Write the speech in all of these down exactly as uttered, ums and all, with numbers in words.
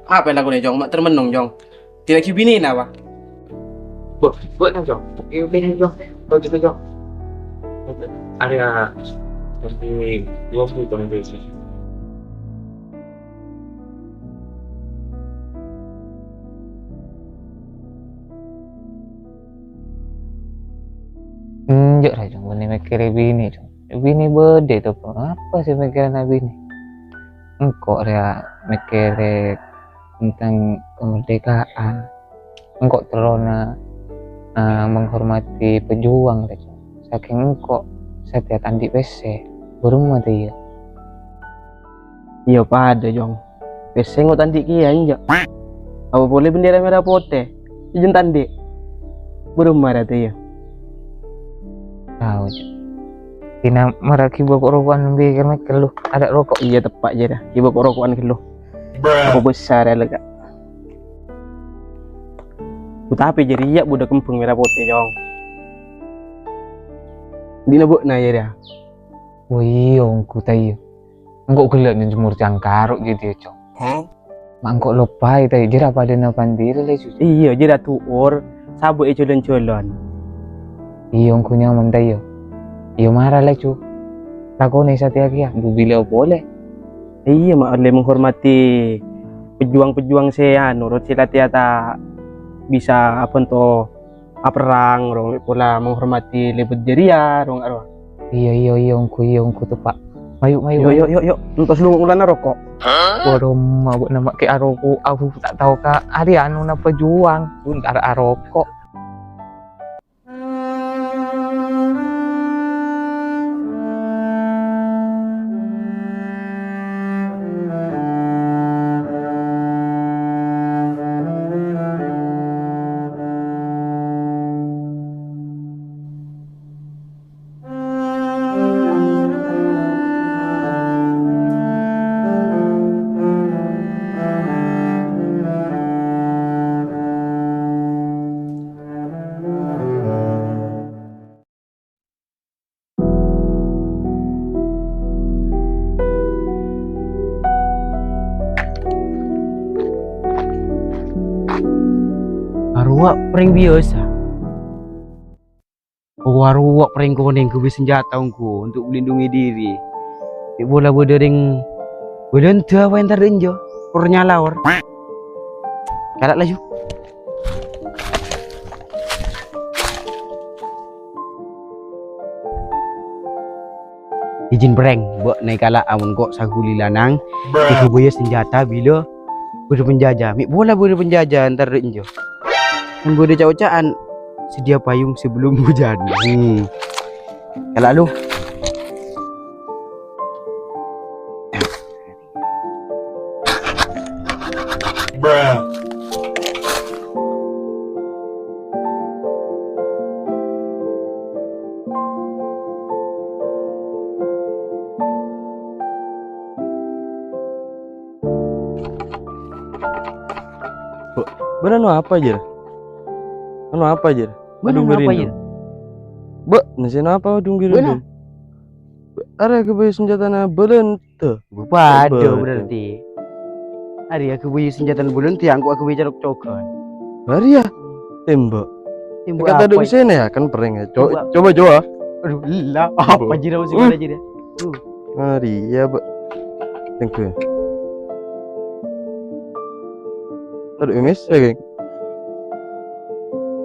Apa èlakonè, Cong? Ma' termenung, Cong. Dilaghi binèna, apa? Bu, bu, Cong. Iyâ, binè, Cong. Kok gitu, Cong? Arèya, jadi dua puluh tahun dulu. Enjâ' ra, Cong, bânnè mèkkèrè binè, Cong. Binè bâdâ, to, apa sè mèkkèrana binè? Engko' rèya mèkkèrè tentang kemerdekaan. Engko' terrona, eh, menghormati pejuang, rè, Cong. Sakèng engko' satèya ta' andi' pèssè, bârâmma ta' iyâ? Iyâ padâ, Cong. Pèssè engko' ta' andi' kèya, enjâ'. Apa polè bendera merah putih? Jân ta' andi'. Bârâmma ra ta' iyâ? Tao, Cong. Dina mara ghibâ ko'-roko'an bi' kèr-mèkkèr lu. Adâ' roko'. Iyâ, teppa' jârèya. Ghibâ ko'-roko'an ghâllu. Apa bhâsa rèya, Kak? Bu, tapè jârèya bâdâ kembhâng merah putih, Cong. Dina bâ'na jârèya. Oh, iyâ, ongghu ta' iyâ. Engko' ghellâ' nyemor cangkaro' jârèya, Cong. Hah? Ma' engko' loppaè ta' iyâ, jârèya padâna pandhiri laju. Iyâ, jârèya tu'ur, sabâ' è jhâlân-jhâlân. Iyâ, ongghu nyaman ta' iyâ. Iyâ, mara laju. Lakonè satèya kèya, bu bilâ polè. Iyâ, ma' ollè menghormati pejuang-pejuang sè anu, rot sè la tèya ta' bisa abhânto aperrang, rong, pola menghormati lebur jârèya, rong, aro. Iyâ, iyâ, iyâ, ongghu, iyâ, ongghu, teppa'. Mayu, mayu, Yo, mayu. Yo, yo, yo. Entos lu ulana roko'. Waduh, ma' bâ'na ma' kè aroko', aku ta' tao ka. Arèya anu napa juwang, bun ta' aroko'. Arowa' pèrèng biyasa. Arowa' pèrèng konèng, ghâbây sanjhâta ongghu untuk melindungi diri. Mè' pola bâdâ rèng Bâlândhâ apa entar dâ' enjâ'? Or nyalaor. Kala' laju. Ijin pèrèng, bâ' naè kala' amon ko' saghuli lanang, èghâbâyâ sanjhâta bilâ bâdâ penjajah. Mè' pola bâdâ penjajah entar dâ' enjâ'. Mon bâdâ ca'-oca'an, sedia payung sebelum hujan. Hmm. Kala' lu. Bâ'na anu apa, Jir? Anu apa, Jir? Bâ'na anu apa, Jir? Bâ, nèsèna apa, Dung Girindung? Bâ'na. Arèya ghâbây sanjhâtana Bâlândhâ. Padâ berarti. Arèya ghâbây sanjhâtana Bâlândhâ, engko' aghâbây carok-cokan. Arèya? Tembak. Tembak apa? Kata duk sini ya, kan pering ya. Co-, coba, coba. Aduh, lila. Apa jira mesti kena jira? Aduh. Arèya, Bâ. Tengke. Aduh, Emis, ya, geng.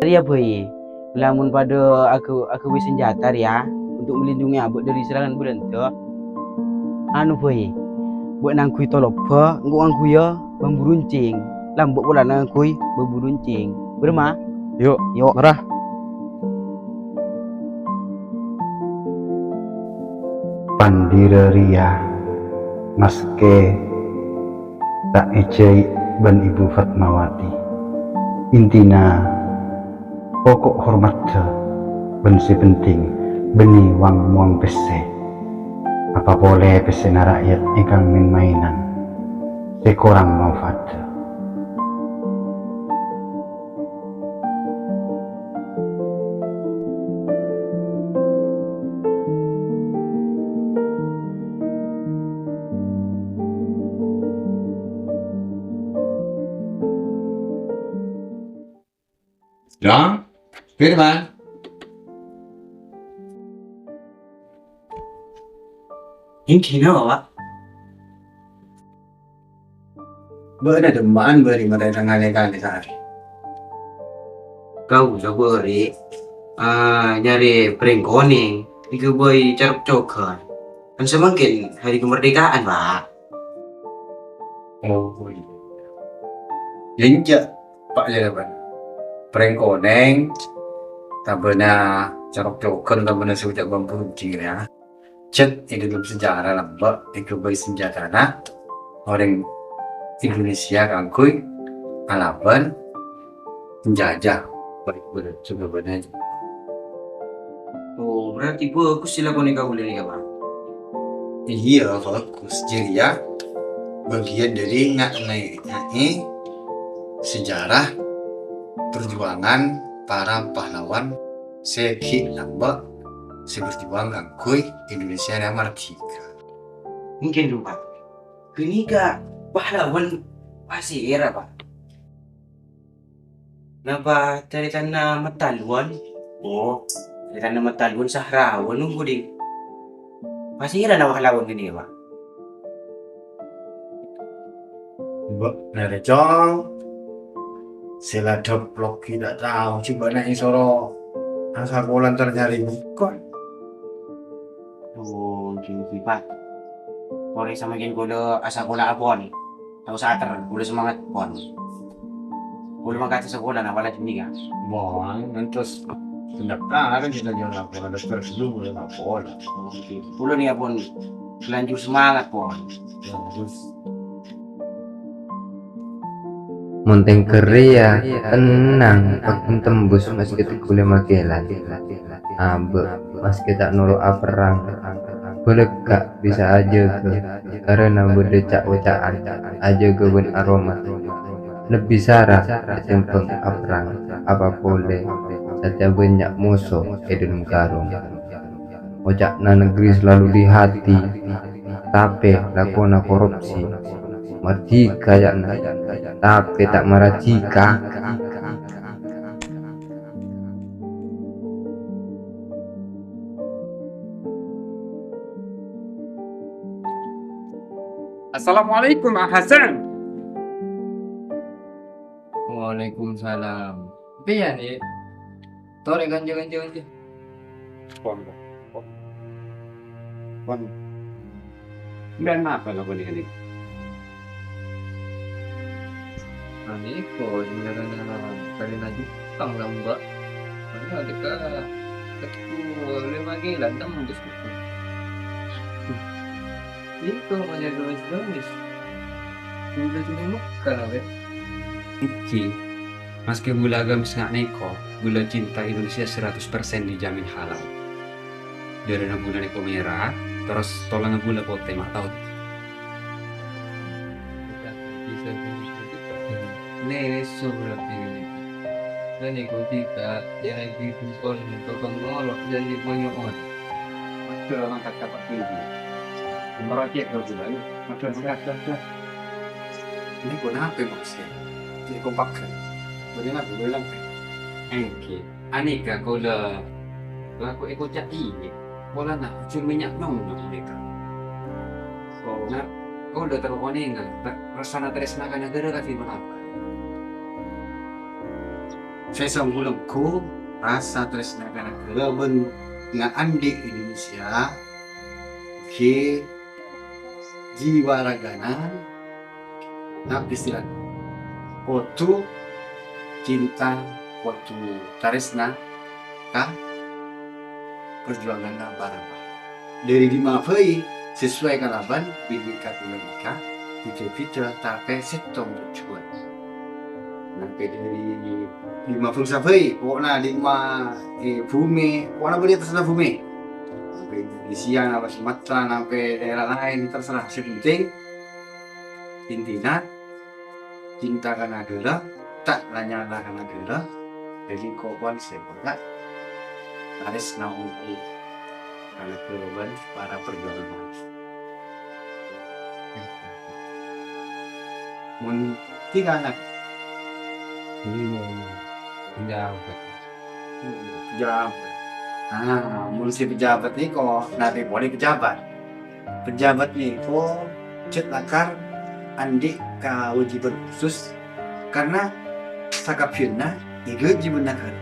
Arèya, Bâi. Lamon padâ aghâ-, aghâbây sanjhâta rèya untuk melindungi abâ' dâri serangan Bâlândhâ. Anu, Bâi, bâ'na ngangghuy tolobbhâ, engko' ngangghuya bambu runcèng. Lambâ' polana ngangghuy bambu runcèng. Bârâmma? Yu', yu'. Mara. Pandhira rèya, maskè ta' èjhâi' bân Ibu Fatmawati. Intina, poko' hormadhâ bân sè penting bânnè wang-mowang pèssè. Apa polè pèssèna ra'yat èkang mèn-maènan sè korang manfaatdhâ. Dong, Firman. Èngghi napa, Pak? Bâ'na dâ' emma'a bâri' marè tangale-kale saarè? Kaulâ bâri', ah, nyarè pèrèng konèng, èghâbây carok coghân. Kan samangkèn hari kemerdekaan, Pak. Oh, iyâ. Yâ, enjâ', Pak, jârèya, Pak. Pèrèng konèng, tabâna carok coghân, tabâna sè oca' bambu runcing, yâ. Cèt è dâlem sejarah lambâ' èghâbây sanjhâtana orèng Indonesia kaangghuy alabân penjajah. Baik, bener, coba bener. Oh, berarti bagus sih lakone kaula nèka, Pak. Iya, bagus. Jadi ya, bagian dari nga-, nga-, sejarah perjuangan para pahlawan sè ghi' lambâ' sè berjuang kaangghuy Indonesia rèya mardika. Mungkin, Pak. Ghânèka pahlawan pasèra, Pak? Napa carètana Mettaluwân? Oh, carètana Mettaluwân Sahrawan nunggu, Ding. Pasèra napa pahlawan ghânèka, Pak? Mbok narè, Cong. Sè la dhâplok ghi' ta' tao, jhubâ' na' èsoro asakola entar nyarè bhuko. Oh, ghi, ghi, Pak. Polè samangkèn kaulâ asakola, pon. Ta' osa ater, kaulâ semangat, pon. Kaulâ mangkat asakola, napa la jhâ' nèka? Mon, ngantos pendaftaran kita jual laporan, daftar dulu, kaulâ laporan. Oke. Kaulâ nèka, pon, lanjut semangat, pon. Ya, terus. Mon tèngghâr rèya, tennang, paggun tembus maskè tegghu lèma kèlan. Abâ', maskè ta' noro' aperrang. Bâlâkka' bisa ajâgâ, karana bâdâ ca'-oca'an, ajâgâ bân aroma. Lebbi sara ètèmbhâng aperrang, apa polè satèya bânnya' moso è dâlem karung. Oca'na negeri selalu di hati, tapè lakona korupsi. Mardika ca'na, tapè ta' mardika. Assalamualaikum, A Hasan. Waalaikumsalam. Pèyan, Yè? Torè, kanca-kanca, kanca. Pon, pon. Pon. Sampèyan napa lakone kene? Anu, kok, karena karena Jepang lah, Mbak. Karena dekat, dekat lima kilo, tembus. Iko, monyet gamis-gamis. Udah cuma makan, apa? Iki, maske gula gamis nga' neko, gula cinta Indonesia seratus persen dijamin halal. Darana gula neko merah, terus tolangnga gula pote, ma' tao. Bisa, bisa, bisa. Neso berarti ini. Dan iko kita, ya, di kumpul, tokang ngolok, jadi banyak orang. Masyaallah, mangkat ka Pak Tinggi. Merocet kau juga, yuk. Masyaallah, mangkat, mangkat, mangkat. Ini kenapa, Mak Hussein? Jadi kompak, kan? Bagaimana, bagaimana? Engke, aneka kaula laku eko ca'di, polana ujung minyak nom nom mereka. Karena kaula terus onenga, ta-, rasana tresna ka nagara kadi menapa. Saya sambulengku rasa tresna ka nagara ben nga andi' Indonesia, oke, jiwa ragana, tapi istilahna, kodhu cinta, kodhu taresna ka perjuanganna para pahlawan. Dari dimma bhâi sesuai kalaban B B K P M I K, bhidhâ-bhidhâ tapè settong tujuan. Nampè dhâri lima bangsa bhâi, pokokna lima, eh, bhumè, pokokna bâdâ è attasna bhumè. Nampè Indonesia, nampè Sumatera, nampè daerah laèn, terserah. Sè penting, intina, cinta ka nagara, ta' la-nyala ka nagara, dhâddhi kokowan sè pokok, taresna ongghu ka nagara bân para perjuangan. Mon tiga anak. Ini mau Pejabat. Pejabat. Ah, mon sè pejabat nèko narè polè pejabat. Pejabat nèko jhât lakar andi' kawâjibhân khusus, karna sakabbhiyânna èghâji bân naghârâ.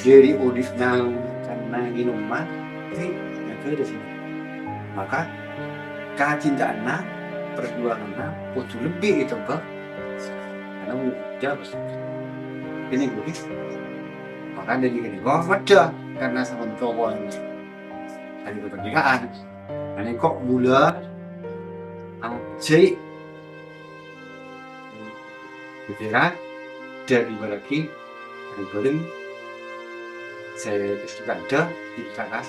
Dhâri odi'na, makanna, ngènomma, sè naghârâ sè. Maka, kacinta'anna, parjuwânganna kodhu lebbi ètembhâng karna pejabat. Kènè ghuru. Maka dhâri kènè, oh, maddhâ, karna sampon cowok ini. Tadi kemerdekaan. Kènè ko' bulâ, ah, jhâi' pikiran, dhâri bârâghi, dhâri bârâghi, sè kandhâ, di kakak,